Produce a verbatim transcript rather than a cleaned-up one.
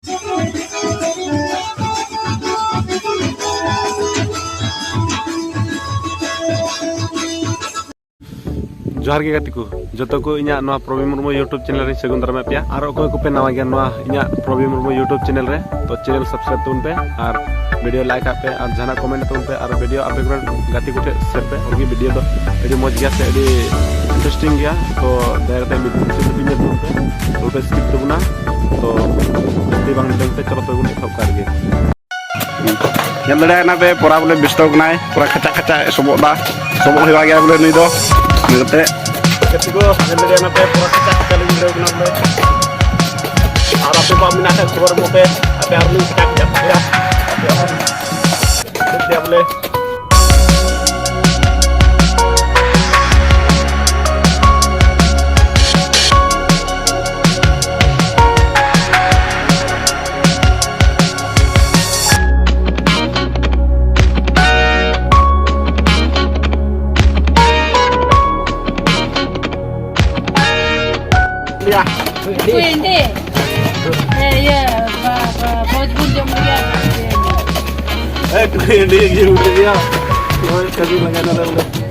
ᱡᱚᱦᱟᱨ ᱜᱮ ᱜᱟᱛᱮ ᱠᱚ, ᱡᱚᱛᱚ ᱠᱚ ᱤᱧᱟᱹᱜ ᱱᱚᱣᱟ ᱯᱨᱚᱵᱤᱱ ᱢᱩᱨᱢᱩ YouTube channel ᱨᱤᱧ ᱥᱟᱹᱜᱩᱱ ᱫᱟᱨᱟᱢᱮᱫ ᱯᱮᱭᱟ᱾ ᱟᱨ ᱚᱠᱚᱭ ᱠᱚᱯᱮ ᱱᱟᱣᱟ ᱜᱮᱭᱟ ᱱᱚᱣᱟ ᱤᱧᱟᱹᱜ ᱯᱨᱚᱵᱤᱱ ᱢᱩᱨᱢᱩ YouTube channel ᱨᱮ, ᱛᱚ channel subscribe ᱛᱟᱵᱚᱱ ᱯᱮ ᱟᱨ video like ᱟᱜ ᱯᱮ ᱟᱨ ᱡᱟᱦᱟᱱᱟᱜ comment ᱛᱟᱵᱚᱱ ᱯᱮ ᱟᱨ video ᱟᱯᱮ ᱠᱚᱨᱮᱱ ᱜᱟᱛᱮ ᱠᱚᱴᱷᱮᱱ share ᱯᱮ᱾ ᱩᱱᱠᱤ video ᱫᱚ ᱟᱹᱰᱤ ᱢᱚᱡᱽ ᱜᱮᱭᱟ ᱥᱮ ᱟᱹᱰᱤ interesting ᱜᱮᱭᱟ, ᱛᱚ ᱫᱟᱭᱟ ᱠᱟᱛᱮ ᱢᱩᱪᱟᱹᱫ ᱫᱷᱟᱹᱵᱤᱡ ᱧᱮᱞ ᱛᱟᱵᱚᱱ ᱯᱮ, ᱟᱞᱚᱯᱮ skip ᱛᱟᱵᱚᱱᱟ᱾ ᱛᱚ ᱡᱟᱹᱥᱛᱤ ᱵᱟᱝ ᱢᱮᱱᱛᱮ ᱪᱚᱞᱚ ᱛᱚᱵᱮ ᱵᱚᱱ ᱮᱛᱚᱦᱚᱵ ᱠᱟᱜ ᱜᱮ᱾ ᱧᱮᱞ ᱫᱟᱲᱮᱭᱟᱜ ᱠᱟᱱᱟ ᱯᱮ, ᱯᱚᱨᱟ ᱵᱚᱞᱮ ᱵᱮᱥᱛᱚ ᱠᱟᱱᱟᱭ, ᱯᱚᱨᱟ ᱠᱟᱪᱟ ᱠᱟᱪᱟ ᱥᱚᱵᱚᱜ ᱫᱟ, ᱥᱚᱵᱚᱜ ᱦᱩᱭᱩᱜ ᱜᱮᱭᱟ ᱵᱚᱞᱮ ᱱᱩᱭ ᱫᱚ᱾ ᱤᱱᱟᱹ ᱠᱟᱛᱮ ᱜᱟᱛᱮ ᱠᱚ, ᱧᱮᱞ ᱫᱟᱲᱮᱭᱟᱜ ᱠᱟᱱᱟ ᱯᱮ, ᱯᱚᱨᱟ ᱠᱟᱪᱟ ᱠᱟᱪᱟ ᱞᱤᱧ ᱵᱩᱡᱷᱟᱹᱣ ᱠᱟᱱᱟ ᱵᱚᱞᱮ᱾ ᱟᱨ ᱟᱯᱮ ᱠᱚᱣᱟᱜ ᱢᱮᱱᱟᱜ ᱠᱷᱟᱡ ᱠᱷᱚᱵᱚᱨ ᱮᱢᱚᱜ ᱯᱮ, ᱟᱯᱮ ᱟᱨ ᱞᱤᱧ ᱠᱟᱪᱟ ᱠᱟᱪᱟ ᱯᱮᱭᱟ᱾ ᱴᱷᱤᱠ ᱜᱮᱭᱟ ᱵᱚᱞᱮ᱾ ᱠᱩᱭ ᱮᱱᱰᱤ᱾ ᱦᱮᱸ, ᱤᱭᱟᱹ, ᱵᱟ-, ᱵᱟ-, ᱵᱷᱚᱡᱽ ᱵᱚᱱ ᱡᱚᱢ ᱞᱮᱜᱮ᱾ ᱮ, ᱠᱩᱭ ᱮᱱᱰᱤ ᱜᱮ ᱩᱰᱩᱠ ᱜᱮᱭᱟ᱾ ᱱᱚᱜᱼᱚᱭ ᱠᱟᱹᱢᱤ ᱞᱟᱸᱜᱟ ᱱᱟᱞᱮ ᱵᱚᱞᱮ᱾